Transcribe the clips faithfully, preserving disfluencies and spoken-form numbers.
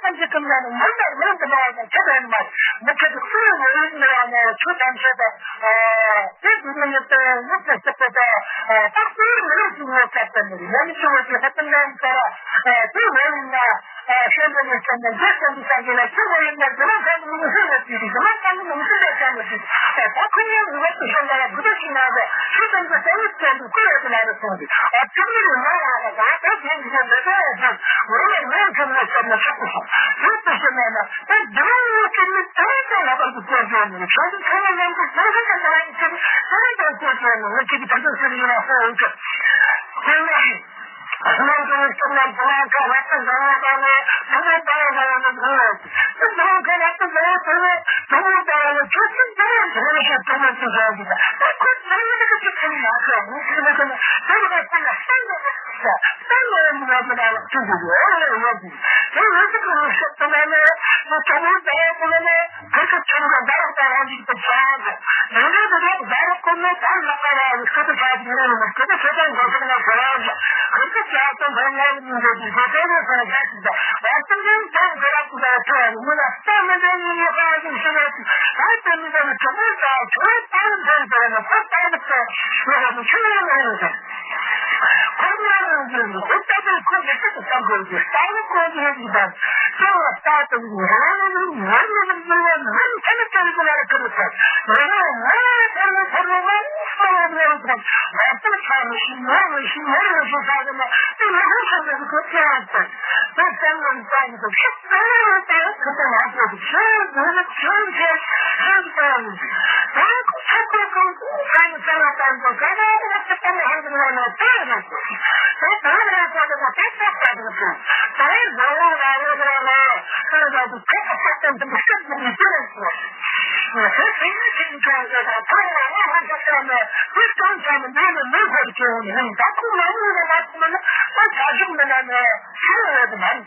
ཐམས་ཅད་ཀུན་ཀྱང་ནི་མུན་པར་མི་རུང་དུ་སྣང་བ་དང་ཁྱད་པར་མ་རེད། མི་ཁྱད་དུ་སུ་ཡང་ངོ་ཡིན་མི་རུང་བ་ནི་ཆོས་ཐམས་ཅད་དང་། དེ་དུས་ནི་ཡིད་དུ་ཡིད་དུ་སྲིད་པ་དང་། རྟག་ཏུ་མི་རུང་ཞིང་ངོ་སྐལ་ཏེ་མི་རུང་། ཡང་མི་ཆུང་བ་ཞིག་ཧ་ཅང་ཡང་ལྟར་དེ་ངོ་ཡིན་ན། ཤེས་འདོད་ནི་ཀྱང་ནི་འདོད་ཀྱང་འདི་ཀྱང་འདི་ལ་ཆུང་བ་ཡིན་ན་དགེ་སློང་ཁམས་ནི་ཤེས་ནི་ཅི་རིགས་དགེ་སློང་ཁམས་ནི་ཤེས་ནི་ཀྱང་ནི་ཅི། ད་ཁོ་ཡང་རིག་པ་དེ་ཤེས་ན་ཡང་དགུ་པ་ཞིག་ན་ཡང་ཤེས་ཀྱང་འདི་ཀྱང་ནི་ཀྱང་འདི་ཀུན་ཡོད་དེ་ལ་རེ་སོང་སྟེ། ཨ་ཅིག་ནི་རེ་ན་ཡང་ལ་ད་ད་དེ་འདི་ཀྱང་འདི་ཀྱང་ཡང་ཅིག་ངོ་ལ་ངོ་ཁམས་ནི་ཤེས་ནི་ཆགས་པ་སོང་། དེ་ལྟར་ཤེས་ན་ན། ད་དགེ་སློང་ངོ་ཤེས་ནི་དེ་ལ་ཀྱང་ལྷག་པར་དུ་གོ་ཆོད་ནི་ཆོས་ཀྱི་ཁ་ལ་ལམ་དུ་གོ་ཤེས་ཀྱང་ད་ཡིན་ཀྱང་དེ་ལ་ཀྱང་གོ་ཆོད་ནི་ངོ་ཤེས་ཀྱི་དམ་ཚིག་ཟེར་ཡིན་ན་ཧོ་འོང་ཀྱང་། དེ་ལ་ཡིན། སྣང་གི་སྟོབས་ལ་འཛིན་ལ་ཁ་རབ་ཏུ་བཟང་བ་དང་ནི་ཐུན་མོང་ལྟ་བ་བཟང་བ་ནི་འཛིན་ལ། དེ་འཛིན་ལ་ཁ་རབ་ཏུ་བཟང་བ་དང་ནི་ཐུན་མོང་ལྟ་བ་ལ་ཆོས་ཅན་དེ་ལ་འཛིན་ལ་ཤེས་ཐུན་མོང་དུ་བཟང་བ་དང་། ད་ཁོ་འཛིན་ལ་ཁ་ཅིག་ཐུན་མོང་ལ་ཁ་འོང་ཐུན་མོང་དུ་ནི་དེ་ལ་ཁ་ཁོ་ལ་བསམ་བློ་ལ་ཁ་བསམ་བློ་ལ་མི་ལ་མི་ལ་ལ་ཐུན་དུ་ཡོད་ལ་ཡོད་དེ། དེ་ཡོད་ཀྱི་ཁོ་ལ་ཤེས་ཐུན་མོང་ལ་ཐུན་མོང་ལྟ་བ་ཁོ་ལ་ནི། ཁོ་ཚོ་ཆུང་གི་ཟླ་རབས་དང་རང་བཞིན་དུ་བྱ་བ། ཡིན་ནའི་དེ་དག་ཟླ་རབས་ཀུན་ནས་དར་ལག་པ་ར་བའི་སྐུ་དུ་ཆ་ཞིག་རེད་མོད། སྐུ་དུ་ཆོས་ཀྱང་འགོ་ཚུགས་ན་ཁོ་རང་བཞིན། ཁོ་ཚོ་བྱ་དང་འཕེལ་ལ་ཡིན་འདོད་ཀྱི་སྒོ་ཚོད་ནས་སོང་བཞག་ཅིག་དང་། བར་དུ་འདིའི་ཐོག་འགོ་རབ་ཀྱི་ཟླ་བ་ཐོ་བ་ཡིན་མོད་ལ། རྟགས་མི་འདྲ་ཡིན་ཡོད་ཁ་བ་ཞིག་ཤེས་ཡོད་ཅིག་ད་དེ་མི་འདྲ་བའི་གྲུབ་པའི་ཟླ་བ་ཆོས་རྟགས་མི་འཕེལ་ཟེར་ན་ཁོ་རྟགས་མི་འཕེལ་ཡོད་པ་ནི་ཆོས་ཡོད་མ་ཡིན་ཟེར། ཁོ་ན་རང་བཞིན་གྱི་ཧུར་ཐག་གིས་ཁོ་ཉིད་ཀྱི་བསམ་དགོས་ཀྱི་ལྟ་བ་ཁོ་ཉིད་ཀྱི་དང་སྐྱེ་བ་ལྟ་དང་ངོ་ནི་ངོ་ནི་ངོ་ནི་ངོ་ནི་ཚེ་ནི་ཚེ་ནི་ལ་ཁུར་ཚེ་ངོ་ནི་ངོ་ནི་ཚེ་ནི་ཚེ་ནི་ངོ་ནི་ཚེ་ནི་ངོ་ནི་ཚེ་ནི་ངོ་ཚེ་ཆ་མི་ཤེས་ངོ་མི་ཤེས་ངོ་མི་ཤེས་ས་གི་ནི་དེ་ངོ་ནི་ཚེ་ནི་ཁོ་ཚེ་ཡང་ཚེ་དེ་ཚེ་ནི་ཚེ་ནི་ཁོ་ཤེས། ད་ཁོང་ནང་མི་ཡོད་པ་མ་ཐུབ་ན་ད་བྱ་གཞུང་མི་སྣ་ནས་ཤེས་ཡོད་དུ་མ་རེད།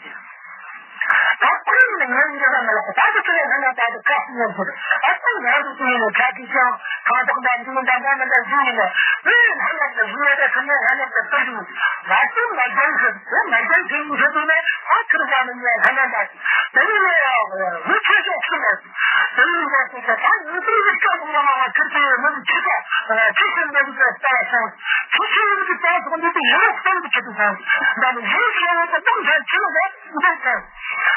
ད་ཁོང་ནི་ངའི་འདོད་པ་མི་ལགས་ད་དུ་ཁྱོད་ལ་ལྷན་ད་དུ་བཀའ་སྲིད་ཡོད་ཟེར། ཨ་ཁོང་ང་རུ་དུ་ཡིན་ནས་ཁ་ཅིག་ཀྱང་ཁང་ཐོག་འདྲ་འདི་མི་འདྲ་འདྲ་མི་འདྲ་བཟོས་ཡིན་ནས་དེ་ལྷན་ད་དུ་བཟོས་ཡོད་ད་ཁོ་ནས་ལྷན་ད་དུ་བཏུ་ཡིན། ང་ཚོ་མ་རྒྱང་ཁྱོད་དེ་མ་རྒྱང་ཁྱོད་ཡིན་ཁྱོད་དུ་ནས་ཨ་ཁུར་བ་ནི་ངས་ལྷན་ད་ད་དེ་ནི་ངས་ཡང་བུ་ཆོས་ཆོས་ཁྱོད་ལ། དེ་ཡིན་ཙང་ད་ད་ངེས་པར་དུ་སྐྱབས་མ་ལ་ཁྱེད་ཚོས་མི་ཁྱེད་ཀྱི་ཁྱེད་ཚོས་འདི་གི་ལྟ་སོང་། ཁྱེད་ཚོས་འདི་གི་ལྟ་སོང་འདི་དེ་ཡིན་ན་གཏན་དུ་ཁྱེད་ཚོས་སོང་། ད་ནི་ཡིན་ཞེས་པ་དང་ཁྱེད་ཚོས་འདི་འདི་སོང་།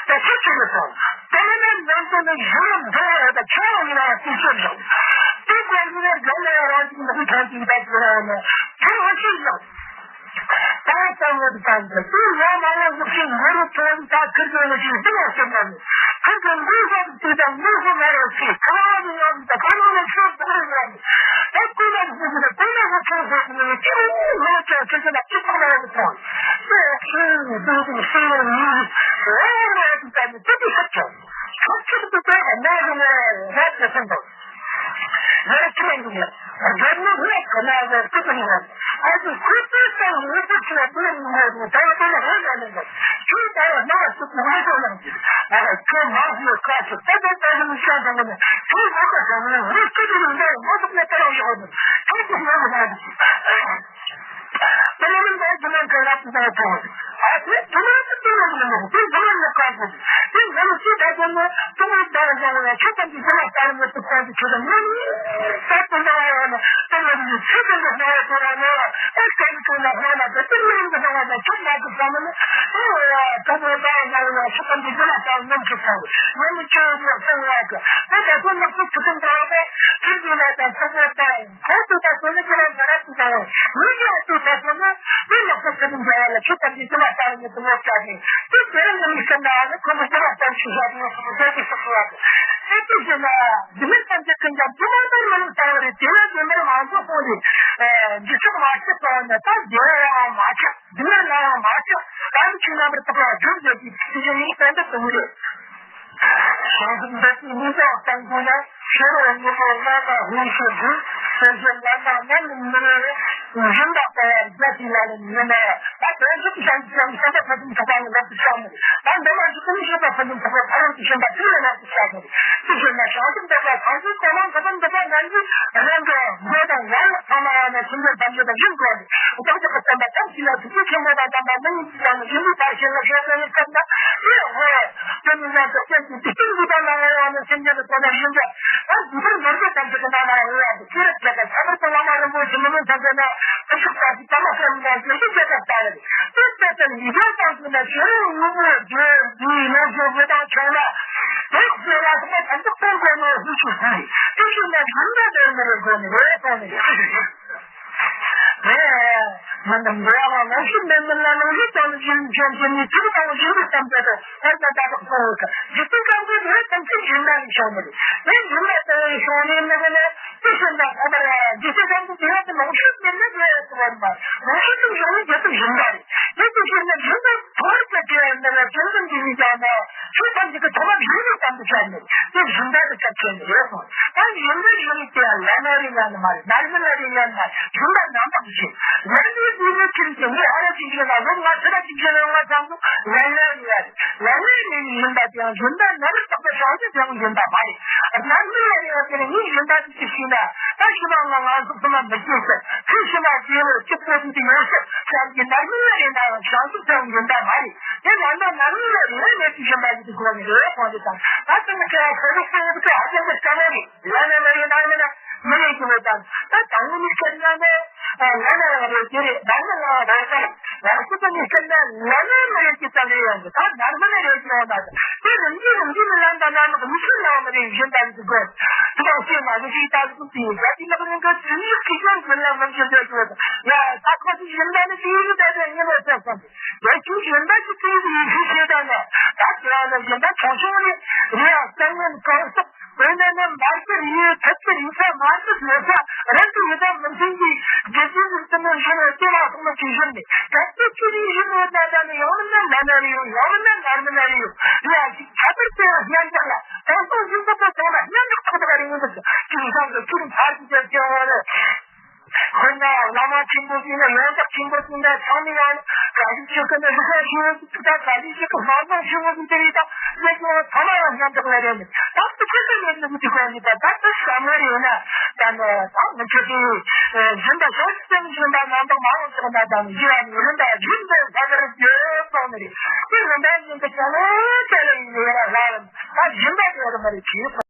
ད་ཁྱེད་ཚོས་འདི་སོང་། དེ་ནས་ནང་དུ་ནི་ཡུལ་འདི་ད་ཁྱེད་རང་ཡིན་ན་དེ་ཚོས་སོང་། དེ་ཀོ་ཡིན་ན་རྒན་ལ་རང་གི་འདི་གི་ཐང་གི་ད་ཁྱེད་རང་ཡིན་ན་དེ་རང་ཚོས་སོང་། ད་ལྟ་བུ་དང་དེ་ཡང་མ་ཡང་གཟུགས་ཤིང་ཡོད་རུ་ཐོན་ད་ཁིར་གྱི་ལོ་ཤིང་འདི་ལ་ཟེར་ན་ནི་ཁིར་གྱི་ལུས་ཟབ་དེ་དང་ལུས་ཟབ་མ་རེད་ཅེས་ཁ་བ་ནི་ཡང་ད་ཁ་ནང་ནས་ཤོར་ཐུབ་རེད་ཡང་ད་ཀུན་ལ་གཟུགས་ཀྱི་ཀུན་ལ་གཟུགས་ཤིང་ཟེར་ནི་ཅི་རུང་ལོ་ཅོ་ཁིར་གྱི་ལ་ཅི་ཐོག་ལ་ཡོད་ཐོན་ཏེ་ཁིར་གྱི་གཟུགས་ཀྱི་ཤིང་ལ་ནི་རེ་རེ་དེ་ད་ནི་ཅི་ཏི་ཤ་ཆོ་ཁིར་གྱི་དེ་ད་ནི་རེ་རེ་རེ་ཟེར་ཐོན་ཏོ། ཡར་ཁྱིམ་འདུག་ལ། རྒྱབ་ནི་ལྷ་ཁོ་ན་ལ་སྐུ་དང་ཡང་། ཨ་ཙི་ཁོ་ཚོའི་སྟེང་ལ་ཡོད་པའི་ཆུ་ལ་དེ་ལ་མི་ངོ་རུ་ད་ལྟ་ལ་ཧོན་ལ་ནི་ལ། ཆུ་ད་ལ་ནང་སུ་གུ་ངོ་ཚོ་ལ་ཅི། ཨ་ཁོ་མང་སུ་ལ་ཁ་ཆུ་ད་ལྟ་ད་ལ་མི་ཤ་ད་ལ་ནི་ཆུ་ལ་ཁ་ཁ་ལ་ནི་རུ་སྐུ་དེ་ལ་འདྲ་མ་ཐུབ་ན་ད་ལ་ཡོད་ནི་ཆུ་དེ་ལ་མི་ང་དི་ཆུ། དེ་ནས་མི་འདའ་རྒྱུ་ནང་གི་རབ་ཏུ་བཏང་བ་ཐོག་ཨ་ཙི་དེ་ནས་དེ་ནས་དེ་ནས་དེ་ནས་ནི་ཁ་ཆུ། དེ་ང་ཚོ་ཅི་ད་དེ་ནི། ཏུ་མི་ལྟར་བཟང་བའི་ཆོས་ཐམས་ཅད་ཀྱི་ལ་ལྟར་མི་ཐུབ་ཁོང་གི་ཆོས་དང་མི་ལྟར་དུ་འདྲ་བ་ཡང་ན་ཏུ་མི་ལྟར་ཆོས་ཀྱི་སྣང་བ་དོར་བ་ནི་ཨེ་ཀ་ནི་ཀུན་ལ་སྣང་བ་དང་ཏུ་མི་ལྟར་སྣང་བ་དང་ཆོས་མ་ཐུབ་ཙམ་ནི་ཨེ་ཏུ་མི་ལྟར་བཟང་བའི་ཆོས་ཐམས་ཀྱི་ལ་ལྟར་མི་ཐུབ་ཁོང་ཡང་ནི་ཆོས་ཡོད་སྣང་བ་གི་ཨེ་ད་ཏུ་མི་ཐུབ་ཐུབ་ཙམ་འདྲ་བ་དང་ཐུབ་ཀྱི་ལ་དང་ཐུབ་པ་དང་ཁོང་དུ་ད་ཏུ་ནི་ཀུན་ལ་ང་ར་ཏུ་དང་མི་ཡང་ཏུ་ད་ཏུ་ནི་མི་ལ་ཁོ་ཁ་ཏུ་འདྲ་བ་ལ་ཆོས་ཐམས་ཅད་ཀྱི་ལ་ལྟར་མི་ཐུབ་ཁོང་ཆ་ནི། དེ་དེ་ནི་མི་སེམས་ན་ནི་ཁོ་མི་སེམས་ན་གཏམ་ཞིག་བཞག་ནས་སོང་ཟེར་གྱི་སོ་སོ་བ་དེ་དེ་ཞེ་ན་འདི་མི་ཐམས་ཅད་ཀུན་ཀྱང་ཐུན་མོང་ལྟར་མི་རུང་ལྟ་བ་རེད། དེ་ལ་དེ་འདྲ་མང་པོ་སོང་རེད། འཇིགས་ཆོག་མ་ཆོག་པ་ནི་ད་དེ་ཡང་མ་ཆོག་འདི་ལ་ཡང་མ་ཆོག་ད་ནི་ཆོས་རྣམ་པར་དག་པ་བརྗོད་བྱེད་ཀྱི་དེ་བཞིན་ཡིན་པའི་འདི་དུ་མི་རེད། བྱང་སེམས་འདི་ཀྱི་མི་ཚོགས་དང་པོ་ན། ཤེས་རབ་ཉིན་མོ་བླ་མ་ཧུ་ཤེས་དུས། སེམས་ཅན་ལ་མ་ནམ་མི་ནུས། སྦྱིན་བདག་པ་བརྒྱ་ཞིག་ལ་ནི་ཉིན་མ། ད་དོན་གྲུབ་ཀྱང་ཀྱང་བསམ་པ་ཕ་ཚུན་ཚོགས་པ་ནི་ལག་ཏུ་བཞག་མོད། ད་འདི་མ་གཞི་ཀུན་ཤེས་པ་ཕ་ཚུན་ཚོགས་པ་ཕ་རོལ་ཏུ་ཕྱིན་པ་དེ་ལ་ལག་ཏུ་བཞག་མོད། དེ་བཞིན་ན་བྱང་ཆུབ་འདོད་པ་གང་ཚོའི་གོ་ལོང་གོ་དོན་འདི་དག་ནང་གི་རང་གི་མགོ་དང་ཡང་ལ་ཚང་མ་ཡང་ན་ཆུང་འདོད་དམ་བཅས་དང་ཡིན་དགོས་ཏེ། བདག་ཅག་གི་བསམ་པ་ཐམས་ཅད་ལ་ཐུགས་རྗེ་ཆེན་པོ་དང་ལྡན་པ་མི་ཉིད་ཀྱི་ཡང་ན་ཡིན་པའི་བར་ཞེན་ལ་ཤོར་བའི་སྐབས་ན་དེ་འོ། དེ་ནི་ཡང་དག་ཅན་གྱི་འཇིག་རྟེན་འདི་དག་ན་ཡང་ནི་སེམས་ཅན་གྱི་ཐོག་ནས་ཡིན་ཀྱང་། ཨ་འདི་ལྟར་འདོར་གྱི་ཐམས་ཅད་ཀྱི་ནང་ན་ཡང་ཡང་དུ་ཤེས་རབ་བྱེད་པ་ཁྱད་པར་དུ་བླ་མ་རིན་པོ་ཆེ་མི་ལུས་ཐམས་ཅད་ན་ཐུགས་སུ་ཆུད་པ་ཞིག་ཐ་མ་སེམས་ནས་ཤེས་རྒྱུ་བྱེད་པ་ལྟ་བུ། དེ་ལྟ་ཙམ་ཡིད་བྱེད་ཙམ་གྱིས་ན་ཤེས་རབ་དངོས་པོ་བརྗོད་འདིའི་ལོངས་སྤྱོད་དགུ་དང་ཕྱོགས་ན། དེ་ཤེས་ལ་སོགས་པ་ཐམས་ཅད་སྟོང་གོ་ནས་ཧུ་ཤུ་ཧུ་ཡི། དེ་ཤེས་ན་ཤིན་ཏུ་དེ་མི་རེ་དགོས་ནི་རེད་གསུངས་ནས། ཨེ། མི་འདི་འདྲ་བ་ལ་ལོངས་སྤྱོད་མེད་མིན་ལ་ལོངས་སྤྱོད་ཙམ་ཞིག་མཁྱེན་ཞིང་ནི་ཐུགས་དང་ཞིང་དུ་ཙམ་དེ་དང་ཧོར་དང་ད་དག་གསུང་བའི་ཁ་འཇིག་རྟེན་ཁམས་ཀྱི་དེ་ཐམས་ཅད་སྦྱིན་བདག་གི་ཕྱོགས་ནས་རེད། དེ་སྦྱིན་བདག་དེ་ཕྱོགས་ནས་ནི་གི་ནི་དེ་སྦྱིན་བདག་ཐོག་མར་འཇིག་རྟེན་ཁམས་ཀྱི་དེ་ཡང་དེ་ལོངས་སྤྱོད་མེད་ན་དེ་ཡང་དེ་བར་མ་ལོངས་སྤྱོད་དུ་བྱུང་བའི་རྒྱུ་དེ་སྦྱིན་བདག་རེད། དེ་དེ་ཕྱིར་ནི་སྦྱིན་བདག་ཐོག་མར་དེ་དེ་ཡང་ནི་ལ་སྦྱིན་བདག་འདི་ཡིན་ཀྱང་ནི་ཆོས་ཐམས་ཅད་ཀྱི་ཐོག་མར་སྦྱིན་བདག་ཙམ་དུ་བྱས་ནས་དེ་སྦྱིན་བདག་དེ་ཁྱབ་ཆེ་ནི་རེད་གསུངས། ད་སྦྱིན་བདག་ཡིན་དེ་ཡང་ལས་སྣ་རེ་ཡང་ནི་མ་རེད། ནར་མི་ལ་རེ་ཡང་ནི་མ་རེད། སྦྱིན་བདག་རྣམ་དག་ཅིག་ལས་སྣའི་དུས་ནས་ཁྱིམ་གྱི་ངས་ཧ་ར་ཅིག་བྱས་ན་ལོ་ང་ཚོ་ར་ཅིག་བྱས་ན་ང་ཚང་ཚོ་ལས་སྣ་རེ་ཡ་རེད། ལས་སྣའི་མིང་སྦྱིན་བདག་དེ་ཡང་སྦྱིན་བདག་རྣམ་དག་པ་བྱང་ཆུབ་ཀྱང་སྦྱིན་བདག་མ་རེད། ནར་མི་ལ་རེ་ཡ་དེ་ནི་ངས་སྦྱིན་བདག་ཅིག་ཅིག་ཤེས་ན་ད་ཤི་མ་ང་ང་ཚོ་ཚང་མ་མི་སྐྱེ་ཟེར། ཁྱོད་ཤི་མ་སྐྱེ་བོ་གཅིག་པོ་དེ་དེ་ཡོད་ཟེར་བྱང་གི་ནར་མི་ལ་རེ་ན་ཡང་བྱང་ཆུབ་ཀྱང་སྦྱིན་བདག་མ་རེད། དེ་ལ་ན་ནར་མི་ལ་རེ་ཡ་ནས་ཅིག་སྦྱིན་བདག་ཅིག་དེ་གོ་ནི་རེད་གོ་ནི་དང་ད་ཚང་མ་ཁྱེད་རང་ཁོ་རེ་ཁོ་རེ་ཁོ་ཧ་ཅང་གི་སྐྱོ་མོ་རེད། ལས་སྣ་མི་རེ་ནར་མི་ན་མི་རེ་གི་མེད་དང་། ད་དང་པོ་ནི་སྐྱེ་ན་ནི་ལས་སྣ་ཡང་རེ་གི་རེད། ནར་མི་ལ་རེ་གི་རེད། ཡང་སྐྱེ་ནི་སྐྱེ་ན་ལས་སྣ་མི་རེ་གི་ཙམ་རེ་ཡོང་གི། ད་ནར་མི་ན་རེ་གི་ཡོང་ད་དེ་རིམ་གྱིས་རིམ་གྱིས་ནི་ལན་དང་ནར་མི་གི་མི་ཤེས་ན་མི་རེ་སྦྱིན་བདག་གི་དགོས། དེ་དང་སྐྱེ་ན་གི་ཞིག་ད་གི་དེ་ཡ་དེ་ལག་རིང་གི་དེ་ཡི་གི་ཀྱང་སྦྱིན་ལ་མི་འཇུག་རེ་གི་ཡ་ད་ཁོ་དེ་སྦྱིན་བདག་ནི་དེ་ཡི་གི་ད་དེ་ཡིན་ནོ་ཟེར་སོང་། ཡ་ཁྱོད་སྦྱིན་བདག་གི་དེ་ཡི་གི་ཡི་གེ་ཤེས་ད་ན་ད་དེ་ཡང་ནི་སྦྱིན་བདག་ཆུང་ཆུང་ནི་རེ་ཡང་སྐྱེ་ངན་གང་སོགས། དཔེར་ན་ནི་འབར་གྱི་རི་ཡི་ཐུབ་ཀྱི་རི་ས་མར་གྱི་ལོ་ས་རབ་ཏུ་ཡི་དམ་མི་མཐུན་གྱི་དགེ་སྦྱོར་ནི་བསྟན་ནོ་ཞིག་ནི་ལྟེ་བ་སོགས་ནི་ཇི་བཞིན་ནི་གལ་ཏེ་ཅི་རིགས་བཞིན་ནོ་ན་ད་ནི་ཡང་མིན་ན་ལས་སྣ་རེ་ཡོད། ཡང་མིན་ན་ནར་མི་ན་རེ་ཡོད། ཡ་ཁྱད་པར་དེ་ཡང་སྙན་གྲགས་ལ་དང་སོ་བཞིན་དུ་པོ་ཚང་མ་སྙན་གྲགས་ཐོག་ཐོག་རེ་ཡིན་པ་ཅིག་སང་གི་ཁྱུར་འཕར་གྱི་དེ་སྐྱེ་བ་རེད། དཔེར་ན་བླ་མ་ཆེན་པོ་ཅིག་ནས་ཡོངས་གྲགས་ཆེན་པོ་ཅིག་ནས་ཚང་མས་ཡང་ག་རེ་བྱེད་ཀྱི་ནི་རིག་པ་ཆེན་པོ་ཅིག་དང་ག་རེ་བྱེད་ཀྱི་སྨྲ་བརྗོད་ཆེན་པོ་ཅིག་དེ་རེད་ད། ཡ་ཀྱང་ཚང་མ་ཡང་སྙན་གྲགས་ལས་རེད། ད་དེ་ཁྱེད་ཀྱི་ལས་ནི་དེ་གོ་ནི་ད་ད་དེ་བསམ་བློ་རེ་ཡོད་ན་ད་ནི་ད་མི་ཁྱེད་ཀྱི་སྦྱིན་པ་ཤོག་སེམས་སྦྱིན་པ་རྣམ་དག་མ་འོངས་ཆོག་ན་ད་ནི་ཡིད་ལ་ནི་རིན་པ་རྒྱུན་དུ་བསགས་པར་བྱེད་གསུངས་ནི་རེད། དེ་རིན་པ་རྒྱུན་དུ་བསགས་ནས་བྱས་ལ་ཡིན་ཡོད་ར་ར་ཡིན་ད་སྦྱིན་པ་དེ་ར་མ་རེད་ཅེས།